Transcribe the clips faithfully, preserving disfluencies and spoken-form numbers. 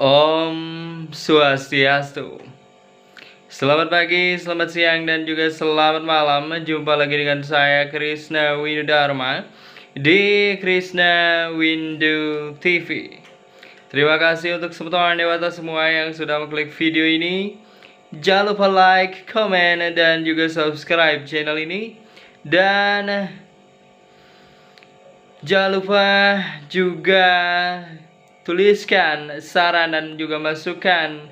Om Swastiastu. Selamat pagi, selamat siang, dan juga selamat malam. Jumpa lagi dengan saya, Krisna Windu Dharma, di Krisna Windu T V. Terima kasih untuk semeton dewata semua yang sudah mengklik video ini. Jangan lupa like, komen, dan juga subscribe channel ini. Dan jangan lupa juga tuliskan saran dan juga masukan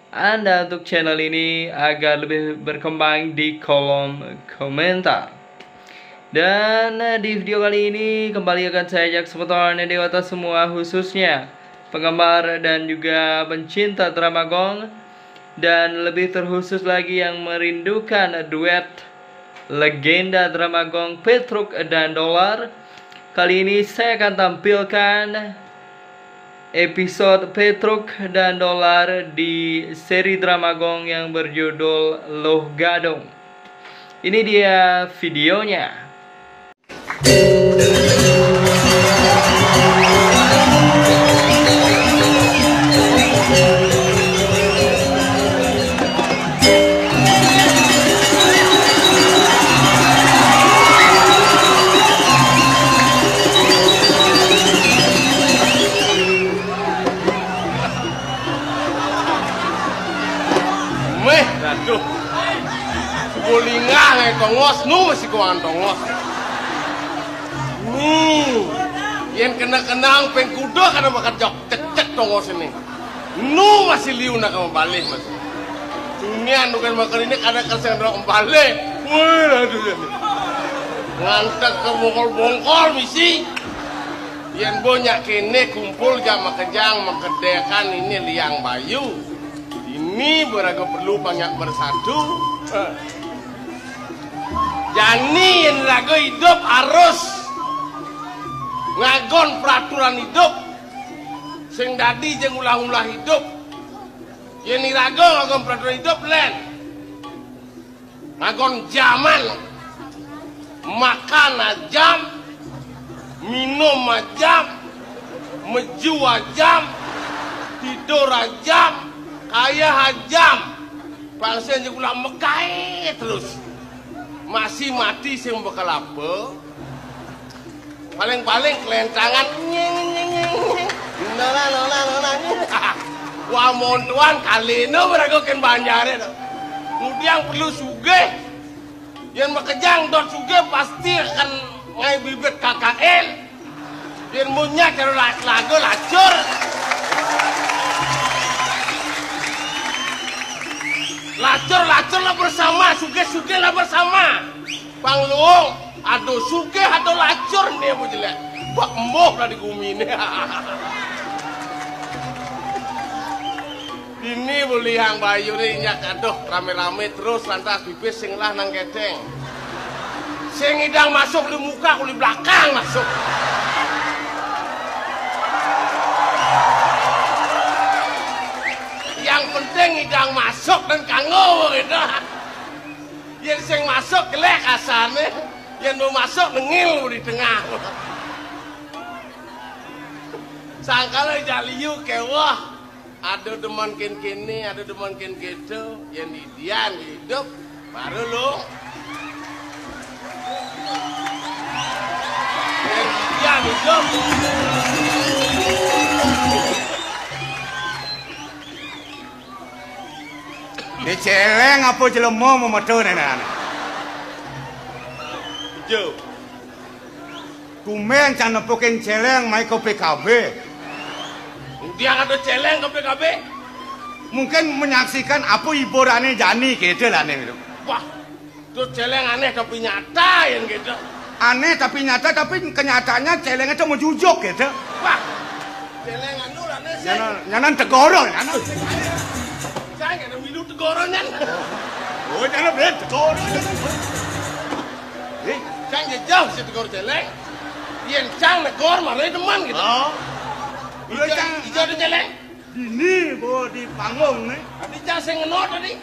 Anda untuk channel ini agar lebih berkembang di kolom komentar. Dan di video kali ini kembali akan saya ajak semeton dewata semua, khususnya penggemar dan juga pencinta drama gong, dan lebih terkhusus lagi yang merindukan duet legenda drama gong Petruk dan Dolar. Kali ini saya akan tampilkan episode Petruk dan Dolar di seri drama gong yang berjudul Luh Gadung. Ini dia videonya. Meh, aduh. Kulingah ngai tongos, nu masih kuangan tongos. Nih, yen kena kenang pengkuda kada makan jok cek-cek tongos ini. Nu masih liu nak kamu balik, Mas. Ini anu kan makan ini kada kersa yang dorong balik. Wih, aduh, ya. Ngantek ke bongkol-bongkol misi. Yen banyak kene kumpul jam makejang makedekan ini liang bayu. Ini beraga perlu banyak bersatu. Jani yen raga idup harus ngagon peraturan idup. Sing dadi jeng ulah-ulah idup. Yen iraga ngagon peraturan idup, len. Ngagon jaman. Makan ajam, minum ajam, meju ajam, tidur ajam, kaya ajam. Pang sing jeng ulah mekai terus. Masih mati sing bakal apa? Paling-paling kelencangan nyeng nyeng nyeng nyeng. Nona nona nona. Wah, montuan kalino berago ken banjare to. Ngudiang perlu sugih. Yen makejang dot sugih pasti akan ngai bibit K K L. Yen munya karo la-, lago lacur. Lacur, lacur lah bersama, sugih, sugih lah bersama. Pang luung, aduh sugih, aduh lacur nih bu jelek. Bak embuh lah di gumi nih. Ini bu liang bayu nih nyak, aduh rame-rame terus lantas pipis sing lah nang gedeng. Sing ngidang masuk di muka, kuli belakang masuk. Yang penting ngidang masuk dan kanggo gitu. Yen sing masuk gelek asane, yen mau masuk nengil di tengah. Sangkala jaliu kewah, ada demen ken kene, ada demen ken keto, yen idian hidup, baru lu. Yen idian hidup. Ni celeng apa jelema memeto nene ane? Ijo. Tumben can nepukin celeng mai ke P K B. Dia ada celeng ke P K B. Mungkin menyaksikan apa hiburannya Jani gitu lah nih. Wah, tuh celeng aneh tapi nyata yang gitu. Aneh tapi nyata, tapi kenyataannya celeng itu menjujuk gitu. Wah, celeng anu lah nih sih. Nyanan, nyanan tegoro nyanan. Saya nggak ada milu tegoro nyan. Oh, nyanan bener tegoro. Eh, kan jejauh si tegoro celeng. Yen cang negor malah demen gitu. Oh. Iya, ijo, cang. Ijo ada celeng. Dini bawa di panggung nih. Tadi cang sing ngeno tadi.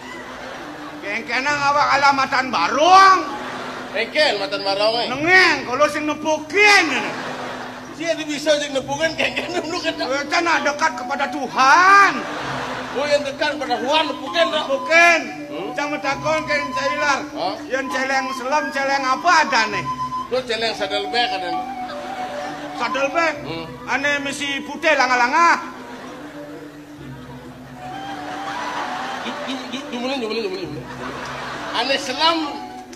Kengkenang awak alamatan barong. Kengken matan barong eh. Nengeng kalau sing nepukin ini. Dia bisa jeung nepungan kéngkén dulu kan. Éh, kan dekat kepada Tuhan. Oh, yang dekat pada Tuhan nepungan dah. Bukan. Hmm? Cang matakon kén cai Lar. Hah? Yén céléng selem, céléng apa adané? Tuh céléng sadelbék adané. Sadelbék? Hmm. Ané misi putih langa-langa. Jumulin, jumulin, jumulin, jumulin. Ané selem,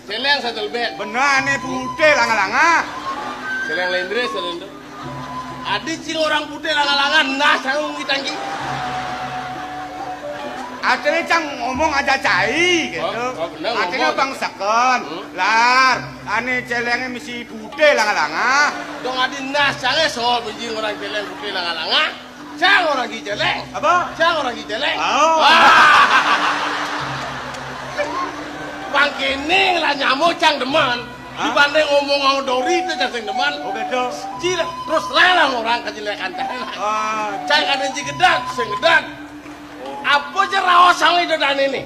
céléng sadelbék. Bener, ané putih langa-langa. Céléng lendre sadelbék. Adi cing orang putih langa-langa, nah, saya ngomong kita ki. Artinya cang ngomong aja cai gitu. Oh, oh, bener, artinya ngomong. Bangsakan. Hmm. Lar, ané céléngnya misi putih langa-langa. Dong adi nah, saya soal benjing orang céléng putih langa-langa. Cang orang Ciceleng. Apa? Cang orang Ciceleng. Oh. Wah. Bang Kining lah nyamuk cang demen. Hah? Dibanding ngomong sama Dori itu cang sing demen. Oh, beda. Cil, terus lalang orang kejelekan cang. Ah. Cang ada yang gedak, sing gedak. Apa aja raos sang itu dan ini.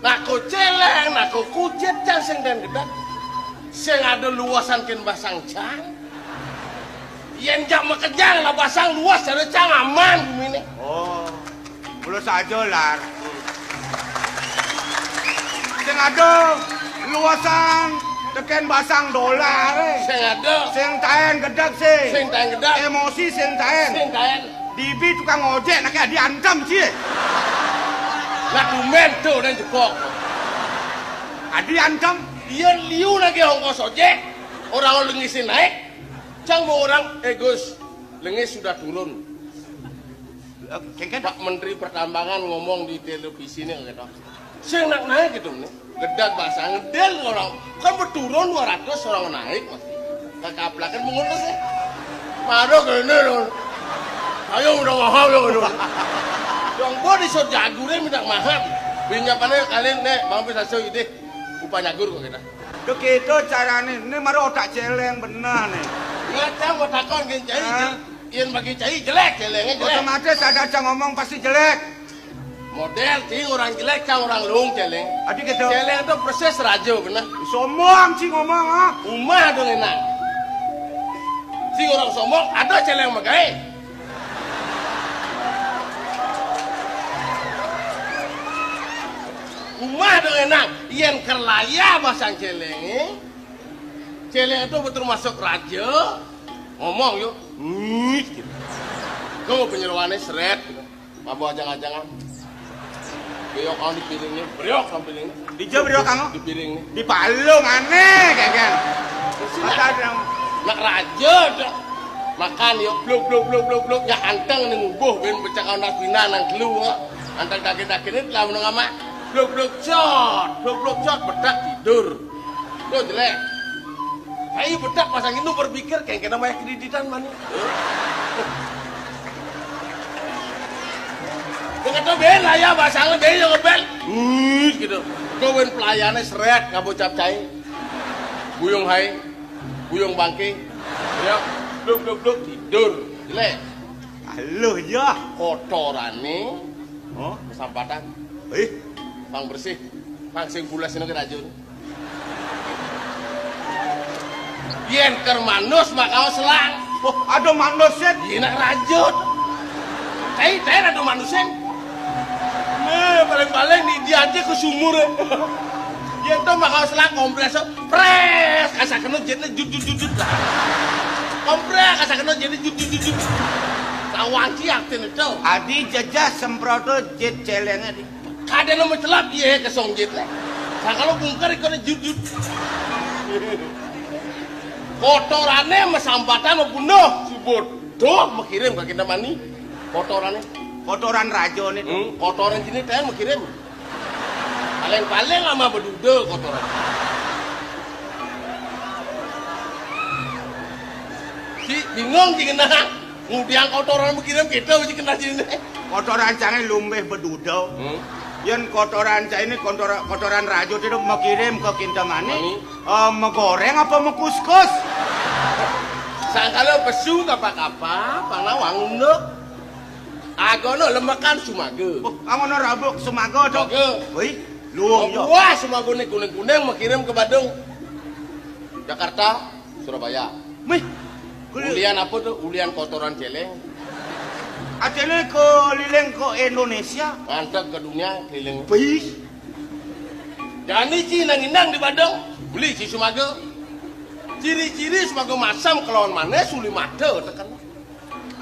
Nako celeng, nako kucit cang sing dan gedak. Sing ada luasan ken basang cang. Yén jak makejang lah basang luas ada cang aman guminé. Oh, mula saja, Lar. Sing ada luasan tekén basang dolar, éh. Sing ada. Sing taén gedeg sih. Sing taén gedeg. Emosi sing taén. Sing taén. Dibi tukang ojek, nak adi antem sih. Lah tumben tuh dan jebok. Adi antem. Iya liu lagi ongkos ojek. Orang lengis naik. Cang mau orang, eh Gus, lengis sudah turun. Eh, kengken? Pak Menteri Pertambangan ngomong di televisi nih gitu. Sing nak naik gitu nih. Gedak basang ngedel orang. Kan berturun dua ratus orang naik masih. Kakaplakan mengutus ya. Maro kene loh. Ayo udah mahal loh gitu. Yang bodi so jagure minta mahal. Binyapannya kalian nih, mampir saso ide. Upah nyagur kok kita. Duh, gitu carané. Ini mara otak celeng bener nih. Ya, cang mau takon gini, cai. Hah? Yén bagi cai jelek celengnya jelek. Otomatis ada cang ngomong pasti jelek. Model cing orang jelek, cang orang luung celeng. Adi gitu. Celeng itu persis raja bener. Sombong cing ngomong, ah. Umah dong enak. Cing orang sombong, ada celeng megai. Umah dong enak. Yén kerlaya basang celengé. Celeng itu betul masuk raja. Ngomong yuk. Ngit gitu. Kau penyelwané seret gitu. Mabok ajang-ajangan. Beyok kau di piringnya, beriok kau piringnya. Di jam beriok kau? Di piringnya. Di palung ané, kengken. Nak raja dah. Makan yuk, bluk bluk bluk bluk bluk, ya anteng nih ngubuh ben becak anak bina nang telu. Anteng daging-daging ini telah menengah mak. Bluk bluk cot, bluk bluk cot, bedak tidur. Tuh jelek. Ayo bedak pasang itu berpikir kayak kena bayar kreditan mana? Dengan tuh bel lah ya, pasangnya bel yang ngebel. Wih, gitu. Kau ben pelayannya seret, ngabocap cai. Buyung hai, buyung bangke. Ya, bluk bluk bluk tidur. Jelek. Halo ya. Kotorané. Oh, kesampatan. Eh, pang bersih. Pang sing pulas ini kerajaan. Yén ker manus maka selang. Oh, ada manus sih. Iya nak rajut. Tapi tapi ada manusin. Nah, paling-paling di dia aja ke sumur. Yén to maka selang kompres. Prés, asa kena jitné jut jut jut jut. Kompres, asa kena jitné jut jut jut jut. Lawan siap tene to. Adi jajah semprot jit celengnya di. Kadang nama celap iya kesong jitné. Nah kalau bungkar ikone jut jut. Kotorané masambatan mabunuh. Subut. Tuh, makirim ke kita mani. Kotorané. Kotoran raja nih. Hmm, kotoran sini teh makirim. Paling-paling lama berduda kotoran. Si bingung si kena. Ngudiang kotoran makirim kita mesti kena sini. Kotoran cangé lumbih berduda. Hmm. Yén kotoran cangé kotor, kotoran rajut itu makirim ke kita mani. Mani. Eh, megoreng apa mekuskus? Sangkala pesu kapa-kapa, panawang unduk. Agono lemekan sumaga. Oh, angono rabuk sumaga to. Sumaga. Wih, luung yo. Buah sumaga ni kuning-kuning makirim ke Badung. Jakarta, Surabaya. Mih. Ulian apa to? Ulian kotoran céléng. Acéné keliling ke Indonesia. Ngantek ke dunia keliling. Bih. Jani ci nang indang di Badung, beli ci sumaga. Ciri-ciri sumaga masem kelawan manis, uli mata teken.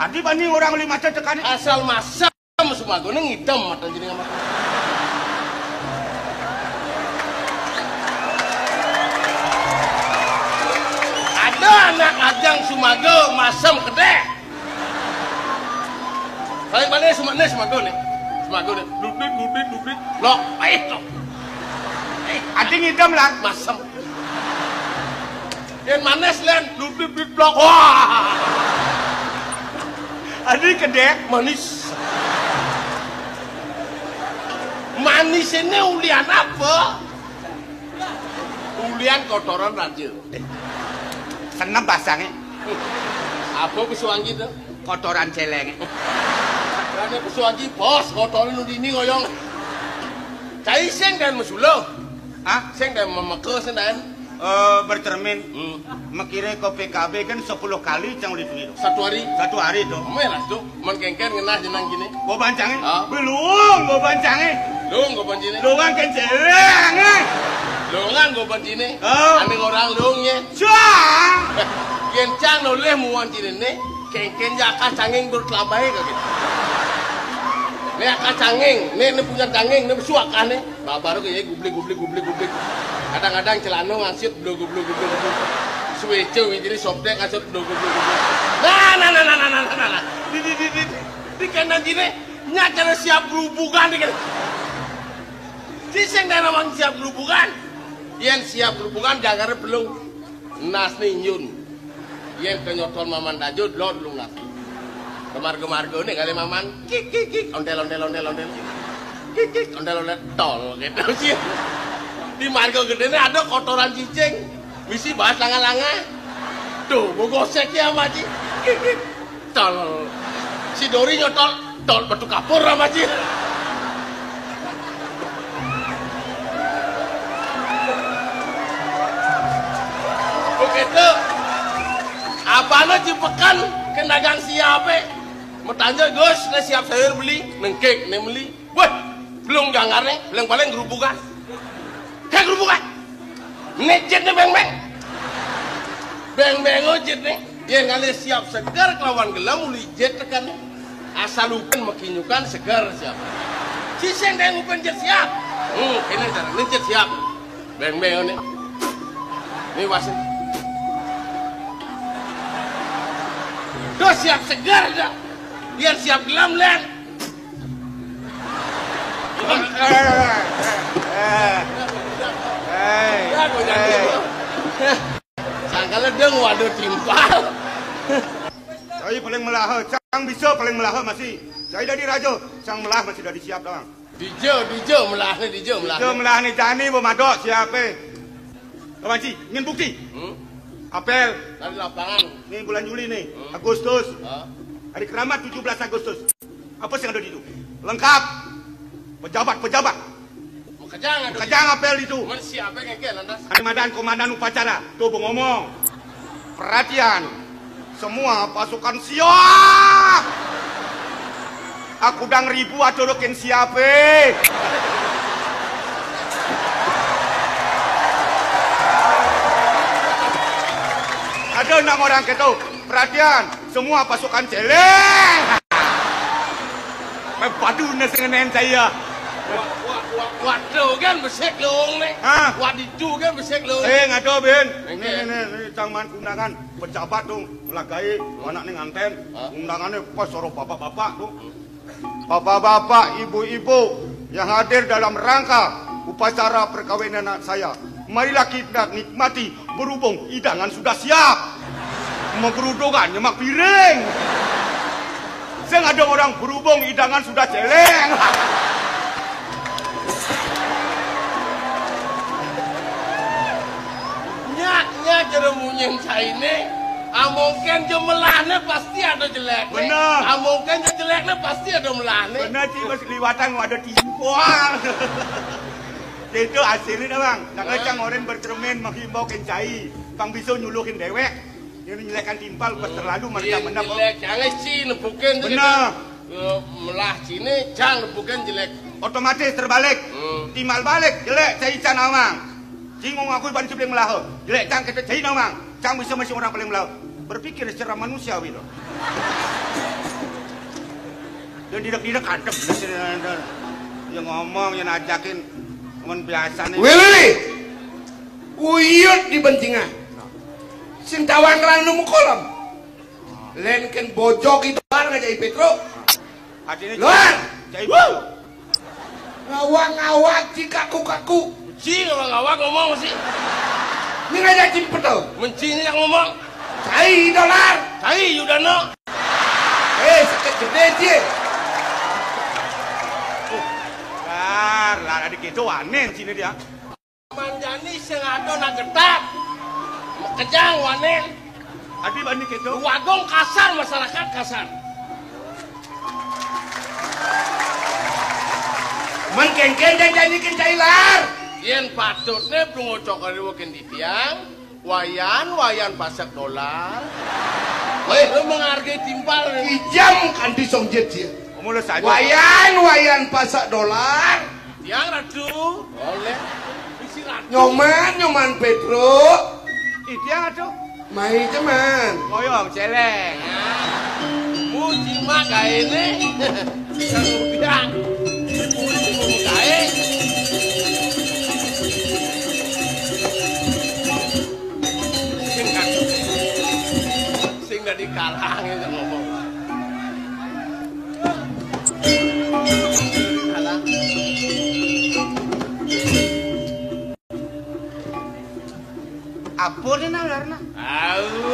Adi bani orang uli mata teken. Asal masem sumagane ngidem mata jenengan mata. Ada anak ajang sumaga masem kedék. Paling mana sumagane sumagane. Sumagane. Dudit, dudit, dudit. Lok, pahit lok. Adi ngidem lah. Masem. Yén manis, Lén, dudit, dudit, blok. Wah. Adi kedék. Manis. Manis ini ulian apa? Ulian kotoran raja. Senep basangé. Apa pesuangi to? Kotoran céléngé. Jane pesuangi, bos, kotoran nu dini ngoyong. Cai sing dan mesuluh. Hah? Sing dan memeke sing dan. Eh, bercermin. Hmm. Mekire ko P K B kan sepuluh kali cang uli duit. Satu hari? Satu hari to. Melas to. Men kéngkén ngenah jenang kini. Goban cangé? Hah? Belum goban cangé. Lung goban cine. Lungan kén céléngé. Lungan goban cine. Oh. Ane orang lung ye. Cang. Yén cang nolih muan cine ne, kéngkén ja akah canging berkelambai kaki. Ne akah canging, ne ne punya canging, ne besuak kah ne. Babar ke ye gublik gublik gublik gublik. Kadang-kadang celana ngansut blog blog blog blog. Suéca wijine sobdek ngansut blog blog blog. Nah, nah, nah, nah, nah, nah, nah, nah. Di di di di di kena jine nya cara siap gerubukan di kena. Ci sing dana wang siap gerubukan. Yén siap gerubukan jagare belum. Nas ni nyun. Yén kenyotol maman dajud lod lu nas. Kemarga-marga ne kali maman. Kik kik kik, ontel ontel ontel ontel. Kik kik, ontel ontel tol gitu sih. Di marga gedene ada kotoran cicing. Misi bahas langa-langa. Tuh, mau gosek ya sama Ci. Kik kik. Tol. Si Dori nyotol, tol batu kapur sama Ci. Begitu. Abana Cipekan ke dagang siape? Metanja Gus, ne siap sayur beli, nengkek ne beli. Wah, belum ganggarne, belum paling gerubukan. Kayak gerubukan. Ne jitne beng-beng. Beng-beng oh jitne. Yén ngalih siap seger kelawan gelem uli jit tekan. Asal upen makinyukan seger siap. Ci sing deng upen jit siap. Hmm, ini cara ne jit siap. Beng-beng ne. Ni wasin. Tuh siap seger dah. Yén siap gelem, Lén. Sangkala deng waduh timpal. Cai paling melaha, cang bisa paling melaha masih. Cai dadi raja, cang melah masih dadi siap doang. Dija, dija melahne, dija melahne. Dija melahne jani bo madok siape? Kawan Ci, ingin bukti? Hmm? Apel. Dari lapangan. Nih bulan Juli nih, hmm. Agustus. Ha? Hari keramat tujuh belas Agustus. Apa sih ada di itu? Lengkap. Pejabat-pejabat. Makejang ada. Makejang apel itu. Cuman siapa yang ngeke lantas? Ada madan komandan upacara. Tuh, bu ngomong. Perhatian. Semua pasukan siap. Aku dang ribu atau dokin siape. Ada enam orang keto. Perhatian, semua pasukan celeng. Padu na sing ngenen saya. Wa, wa, wa, waduh kan besik lung ne. Hah? Wadidu kan besik lung. Eh, ngado, Ben. Engke. Nih, nih, nih, nih, cang man kundangan pejabat dong, lagae anak ning nganten. Hah? Kundangannya pas soro bapak-bapak dong. Bapak-bapak, ibu-ibu yang hadir dalam rangka upacara perkawinan anak saya, marilah kita nikmati berhubung hidangan sudah siap. Menggerudukan nyemak piring. Sing ada orang berhubung hidangan sudah celeng. Nya, nya jero munyin saine, amongken je melahne pasti ada jelekne. Bener. Amongken je jelekne pasti ada melahne. Bener, Ci, pas liwatan ada timpal. Itu hasilnya, Bang. Nah, cang oren bercermin menghimbau kencai. Bang bisa nyuluhin dewek. Nyelekkan timpal pas terlalu mereka. Iya, menang, Bang. Jelek, jangan sih nepukin tuh. Bener. Gitu. Ya, melah sini, jangan nepukin jelek. Otomatis terbalik. Hmm. Timbal balik, jelek, cai can awang. Cing mau ngakui ban sibling melah. Jelek, cang kita cai nawang. Cang bisa masih orang paling melah. Berpikir secara manusiawi loh. Dan tidak-tidak kadek. Yang ngomong, yang ajakin. Cuman biasa nih. Willy! Uyut di bencingan. Sing tawang kelan nemu kolam. Len ken bojog itu barang aja Petro. Artinya luar. Cai. Ngawak-ngawak ci kaku-kaku. Ci ngawak-ngawak ngomong sih. Ini ngajak ci Petro. Menci ini yang ngomong. Cai dolar. Cai Yudano. Eh, sakit gede ci. Lar, lar, adik itu wanen sini dia. Manjani sing ado nak getak. Kejang wanen. Adi bani kedo. Wagung kasar, masyarakat kasar. Men kengken dan janjikin cai lar. Yen patutne bungo cokor iwo ken titiang. Wayan, wayan pasak dolar. Weh, lu menghargai timpal. Kijam kanti songjet dia. Omong lu saja. Wayan, wayan pasak dolar. Tiang Ratu. Oleh. Isi Ratu. Nyoman, Nyoman Petro. Ih, tiang Ratu. Mai ceman. Koyong, celeng. Muji mak gaene. Sang udah. Dipuji muji gae. Sing kan. Sing dadi kalang ya ngomong. Alah. Apa nih, nah, Larna? Au.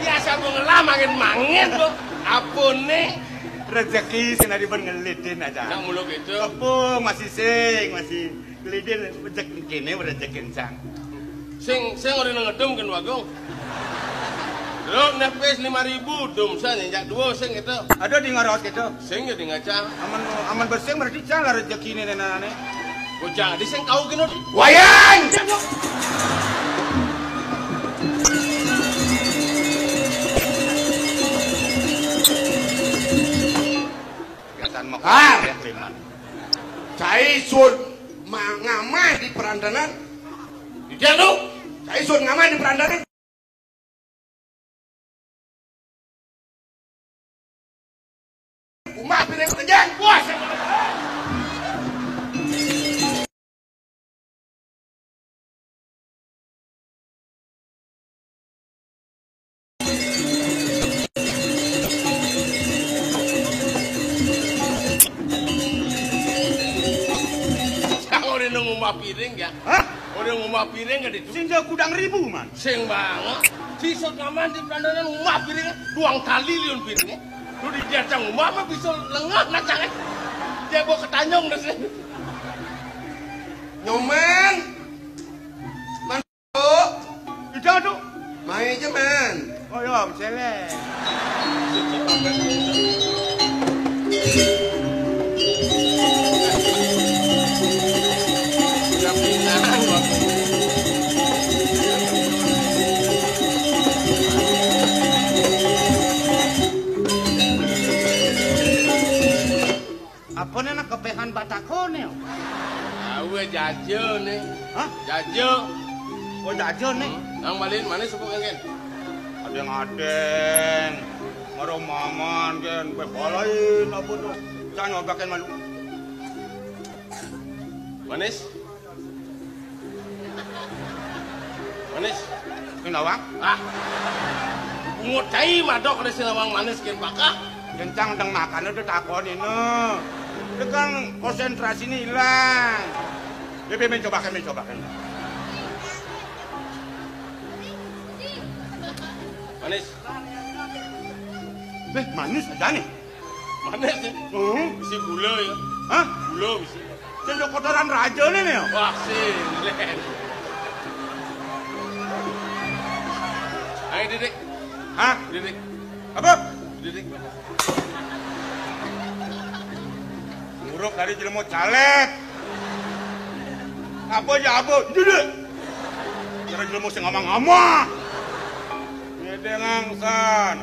Ya, siapa ngelah mangin-mangin kok. Apa nih? Rezeki sing dari ben ngelidin aja. Nak mulu gitu. Tepung masih sing, masih ngelidin rezeki kene, rezeki sang. Sing, sing ora ngedum kan, Wagung. Lho, nepis lima ribu, dum sa nyenjak dua sing itu. Aduh, di ngaros gitu. Sing ya di ngaca. Aman, aman bersing berarti cang lah rezeki ini nenane. Bocah, di sing kau kena. Wayan! Kegiatan mau. Ah! Ya, preman. Cai sun ma-, ngamah di perandanan. Di dia lu. Cai sun ngamah di perandanan. Umah piring kejang. Wah, Kang, ora nang umah piring ya? Hah? Ora nang umah piring kan itu? Sing gudang ribu, man. Sing banget. Sisut ngaman di perandanan umah piring, duang tali liun piringnya. Lu di jatang umah apa bisa lengah nacangnya? Dia bawa ketanyong deh sih. Nyoman. Itu tuh. Mai aja, man. Oh, iya, selek. Apa nih, nak kepehan batakone? Awe jajo nih. Hah? Jajo. Oh, jajo nih. Hmm. Nang malin mana sebut kan? Adeng-adeng. Maro mangan kan. Kowe balain apa tuh? Jangan nyobakin malu. Manis? Manis. Sing nawang? Ah. Bungut cai madok ada sing nawang manis ken pakah. Kencang deng makan udah takon ini. Itu kan konsentrasi ini hilang. Bebe, men coba kan, men coba kan. Manis. Eh, manis aja nih. Mana sih? Hmm? Bisi gula ya. Hah? Gula bisi. Sendok kotoran raja nih nih. Wah, sih. Ayo, Didik. Hah? Didik. Apa? Didik. Nguruk dari jelemu caleg. Apa ya apa? Didik. Dari jelemu sing ngomong-ngomong. Dengan san.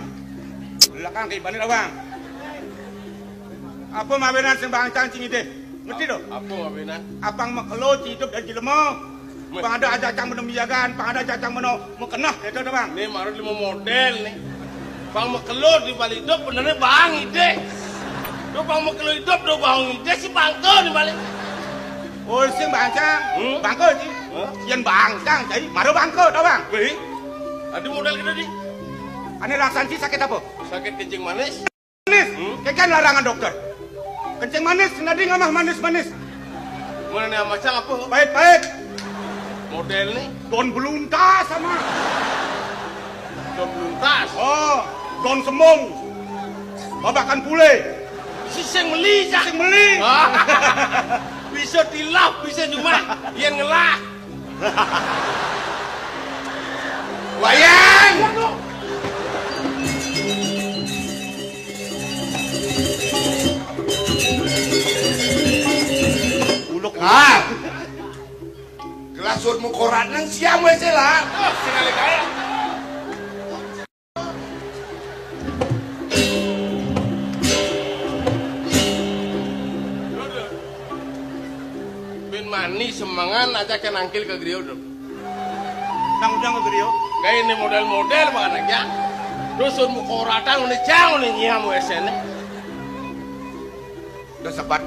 Lekang ke ibane lawang. Apa mawinan sing bangcang sing idih? Ngerti to? Apa mawinan? Apang makelo sing idup dadi jelema. Meh. Pang ada aja cang meno miyagan, pang ada aja cang meno makeneh, ya to, Bang? Nih, marut lima model nih. Pang makelo di Bali idup benernya bang idih. Duh, pang makelo idup, duh, bang idih si bangko nih balik. Oh, sing bangcang. Hmm? Bangko, Ji. Hah? Yen bangcang, jadi maro bangko, to, Bang? Wih. Aduh, modal gede, Di. Ane laksan si sakit apa? Sakit kencing manis. Manis. Hmm? Kekan larangan dokter. Kencing manis, nadi ngamah manis-manis. Mana nih amacang apa? Pahit-pahit. Model nih. Don beluntas sama. Don beluntas. Oh, don semung. Babakan pule. Si sing meli, Cak. Sing meli. Ah. Bisa tilap, bisa cuma. Yen ngelah. Wayang. Uluk. Ah. Gelas sut mukorat nang siam wis lah. Ah, sekali kaya. Bin mani semengan aja ke nangkil ke griya, Dok. Nang ujang ke griya? Kayak ini model-model banget ya. Dusun mukoratan udah jauh nih nyiam wesene. Udah sebat.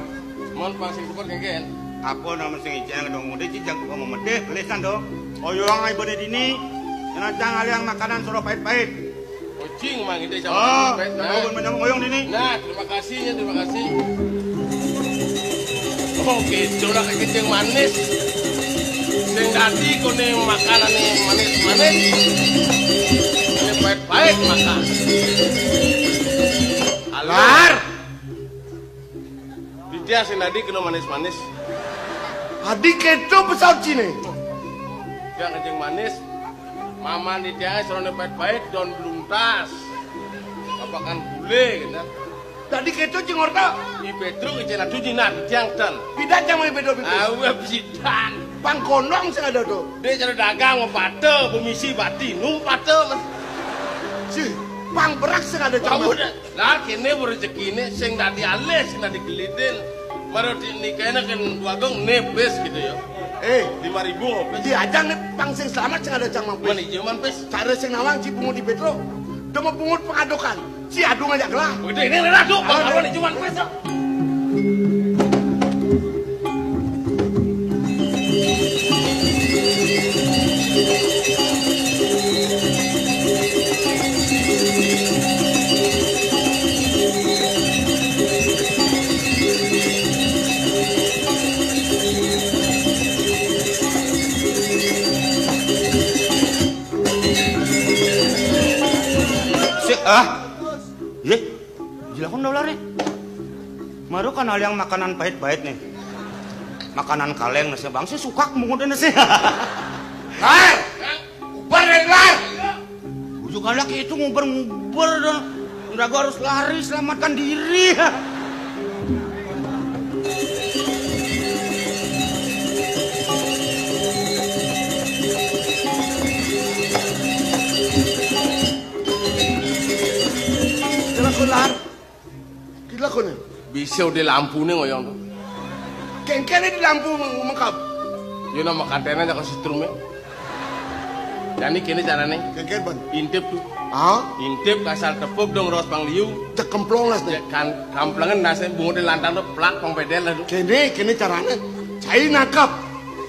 Mon pang sing sebat kengken. Apa nama sing ijang dong udah cijang kok mau medeh belesan dong. Oyong ai bone dini. Kena cang aliang makanan soro pahit-pahit. Kucing mang itu sama. Oh, pahit, nah. Mau menyong oyong dini. Nah, terima kasih ya, terima kasih. Oke, coba kencing manis. Sing dadi kone makanan manis-manis. Ini pahit-pahit makan. Alar. Ditya sing dadi kena manis-manis. Adi keto pesawat Cine. Dia kencing manis. Mama ditya serone pahit-pahit don beluntas. Apakan bule gitu. Dadi keto cing orta. I Petro kecena tuji nan tiang ten. Pidan cang mai Petro Petro. Awe pidan. Pang kondong sing ada to. Dia cara dagang mau pate, pemisi bati, nu pate, Mas. Si, pang berak sing ada cang. Kamu dah. Lah kene rezekine sing dadi alih, sing dadi gelidin. Maro di nikahne kan wagung nepis gitu ya. Eh, lima ribu pis. Di ajang nih pang sing selamat sing ada cang mang pis. Mana ijo man pis? Cara sing nawang ci pungut di Petro. Demo pungut pengadokan. Ci adu ngajak gelah. Udah ini lah tuh, bang, apa nih cuman pis. Sik, ah. Ye, jilakon dolare. Maro kan aliang makanan pahit-pahit nih. Makanan kaleng nasi bangsi sukak mungutnya nasi. Lar, ubar dari lar. Ujuk anak itu nguber-nguber dah. Udah gua harus lari selamatkan diri. Jilakon lar. Gila kono. Bisa udah lampune ngoyong to. Kengkene di lampu mengkap. Yo nama katene cak setrum ya. Jani kene carane. Kengken ban. Intip tuh. Ah? Intip kasar tepuk dong ros pang liu. Cek kemplong las nih. Kan kamplengen nase bungut di lantang tuh plak pang pedel lah tuh. Kene kene carane. Cai nangkap.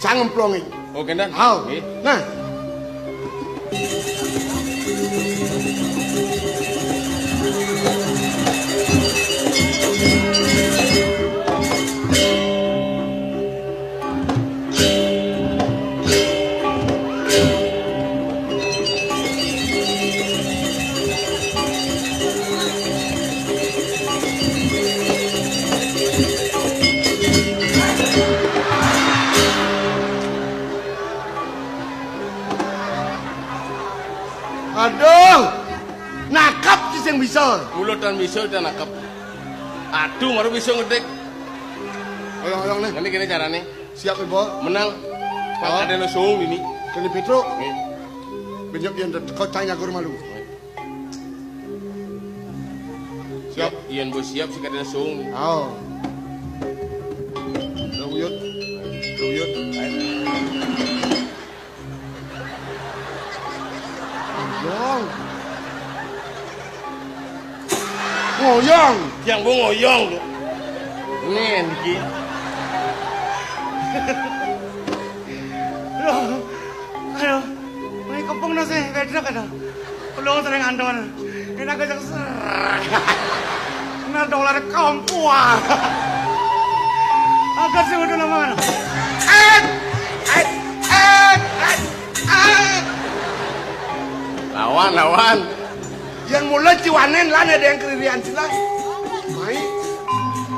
Cang emplonge. Oh, kendang? Hao. Nggih. Nah. Aduh, nakep sih sing bisa. Mula tan bisa tan nakep. Aduh, baru bisa ngedik. Oyong-oyong nih. Ini gini caranya. Siap, Ibu. Menang. Pak ada lo song ini. Kene Petro. Nih. Benyok yang kau tanya guru malu. Yén bos siap sing kadén suung. Oh. Uyut. Uyut. Ngoyong. Ngoyong. Yang gua ngoyong lu. Nih, Niki. Loh, ayo, ini kepung nasi, bedrek ada. Belum sering anton. Ini aku yang ser. Nah, dolar kampua. Agak sih udah lama. Eh, eh, eh, eh, eh. Lawan, lawan. Yang mulai ciwanen lah, ada yang keririan sih lah. Mai.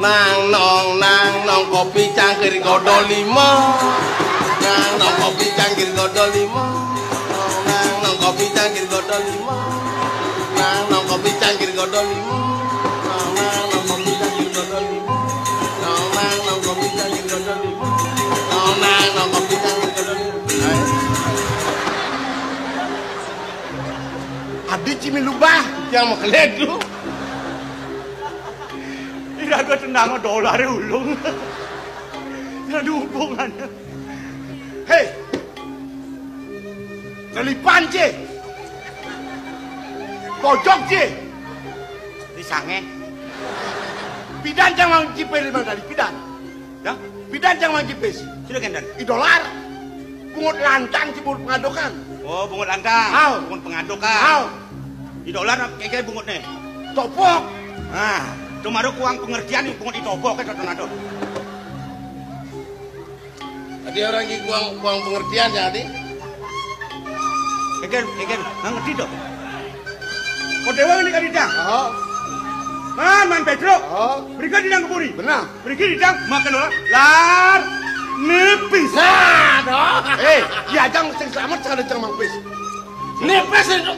Nang nong, nang nong, kopi cangkir godol lima. Nang nong, kopi cangkir godol lima. Nang nong, kopi cangkir godol lima. Nang nong, kopi cangkir godol lima. Nang nong, kopi cangkir godol lima. Nang nong, kopi cangkir godol lima. Nang nong, kopi cangkir godol lima. Adi cimi lubah. Yang mau kelek lu. Ira gua tendang dolar ulung. Ada hubungannya. Hei. Lelipan, Ci. Pojok, Ci. Di sange. Pidan cang mang cipe lima kali, pidan. Ya? Pidan cang mang cipe. Sudah, Genden. I dolar. Bungut lantang, Ci, bungut pengadokan. Oh, bungut lantang. Au. Bungut pengadokan. Au. Di dolar, kayak bungut nih. Topok. Nah, cuma ada kuang pengertian nih, bungut ditopok, kayak contoh. Tadi orang ini kuang, kuang pengertian ya, Adi. Egen, egen, nggak ngerti dong. Kau dewa ini kan idang. Oh. Man, man Pedro. Oh. Mereka di nang keburi. Benar. Mereka di dang makan orang. Lar nipis. Nah, dong. Eh, ya jang sing selamat sekali jang mampis. Nipis itu.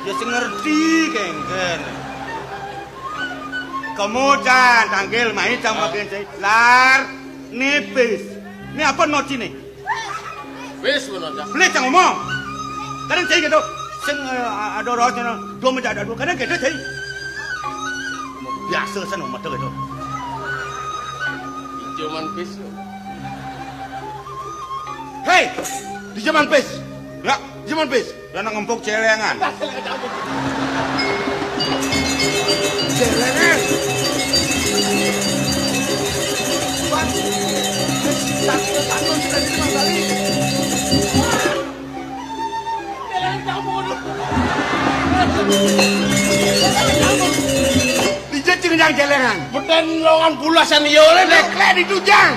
Ya sing ngerti kengken. Kamu can tangkil mai cang makan cai. Lar nipis. Ini apa nocine? Wis ngono ta. Beli cang ngomong. Kadang cai gitu. Sing eh, ada roh cina dua meja ada dua. Kadang gitu cai. Biasa sana mata gitu. Ijo man pis. Hei, di zaman pis. Ya, di zaman pis. Dan ngempuk celengan. Celengan. Bang, satu-satu sudah di rumah kali. Celengan kamu dulu. Dijecing yang celengan. Beten longan bulasan yo le, Dek. Lek, lek ditujang.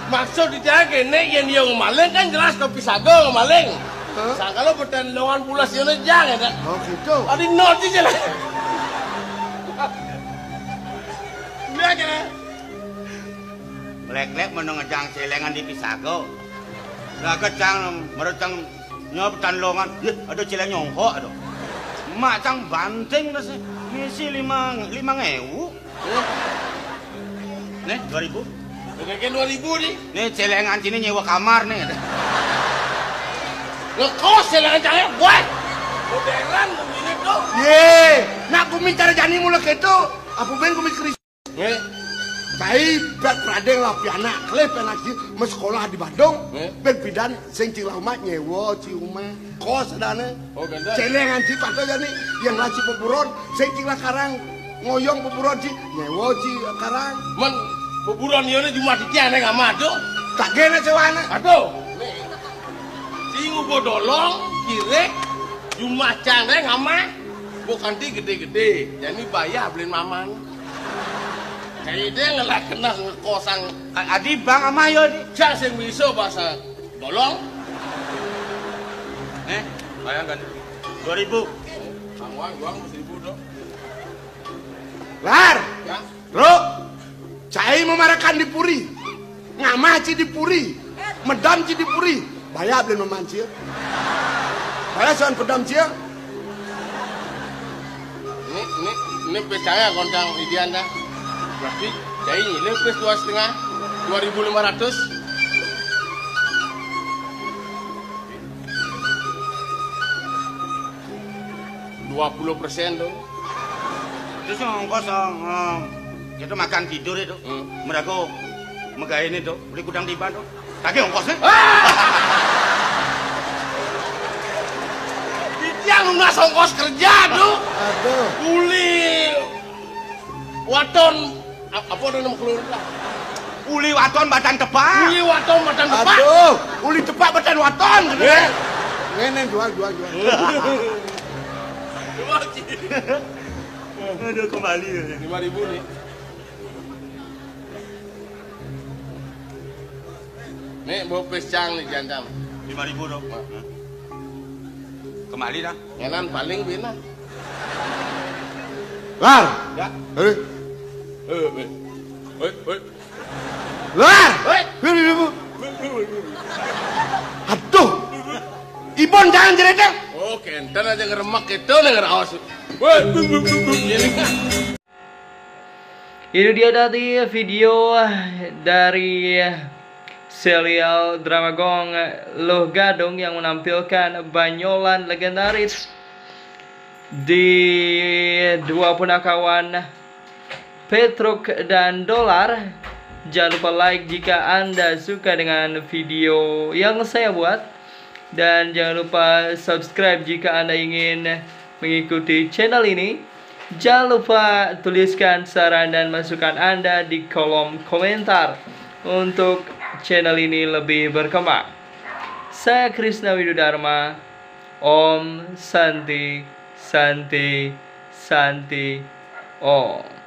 Maksud di jalan kene, yen yo ngemaling kan jelas kopi sago ngemaling. Hah? Sangkalo beten longan pulas yo jang ya, Dak? Oh, gitu. Adi nol di jalan. Iya, kene. Lek-lek menung ngejang celengan di pisago. Lah kecang, merut cang nyop tan longan. Yeh, ada celeng nyongkok ada. Mak cang banting terus. Misi lima, lima ngewu. Nih, dua ribu. Oke, dua ribu nih. Nih, celengan sini nyewa kamar nih. Ngekos celengan cahaya, buat. Modern, begini tuh. Ye, nak gumi cara jani mula keto. Apa ben gumi keris? Nggih. Cai bet pradeng lah pianak, klip enak ji, mes sekolah di Badung. Nggih. Ben pidan sing cing lah umat nyewa ci umah. Kos adane. Oh, ganda. Celengan ci patut jani, yang lah ci peburon, sing cing lah karang, ngoyong peburon ci, nyewa ci karang. Men, peburon yo ne cuma dikit aneh amat tuh. Tak gene sewane. Aduh. Sing ubo dolong, kirek, cuma cang deh ngamah. Bukan di gede-gede, jadi bayar beliin mamang. Jadi dia ngelah kena ngekosang. A-, adi bang amah yo di. Cang sing miso bahasa dolong. Eh, bayangkan. Dua ribu. Bang Wang, Wang seribu dong. Lar. Ya. Bro, cai memarakan di puri. Ngamah ci di puri. Medam ci di puri. Bayar beliin mamancil. Bayar soal pedam cil. Ini, ini, ini percaya kontang idian dah. Berarti cai ini pes dua setengah, dua ribu lima ratus. Dua puluh persen tuh. Terus ongkos, eh, eh, kita makan tidur itu. Hmm. Mereka megawe ini tuh, beli kudang tiban tuh. Kagak ongkosnya. Dia lunas ongkos kerja tuh. Aduh. Uli waton, a-, apa ada nama keluarga? Uli waton batan tepak. Uli waton batan tepak. Aduh, uli tepak batan waton gitu. Ngene, jual, jual, jual. Aduh, kembali ya. Lima ribu nih. Nih, bawa pisang nih, jantan. Lima ribu dong. Kembali dah. Ngenan paling bina. Lar. Ya. Eh. Eh, eh. Oi, oi. Lar. Oi. Aduh. Ibon jangan cerita. Oh, kenten aja ngeremek gitu, denger awas. Woi, ini kan. Itu dia tadi video dari serial drama Gong Luh Gadung yang menampilkan Banyolan legendaris di dua punakawan Petruk dan Dolar. Jangan lupa like jika Anda suka dengan video yang saya buat. Dan jangan lupa subscribe jika Anda ingin mengikuti channel ini. Jangan lupa tuliskan saran dan masukan Anda di kolom komentar untuk channel ini lebih berkembang. Saya Krisna Widudarma. Om Santi, Santi, Santi, Om.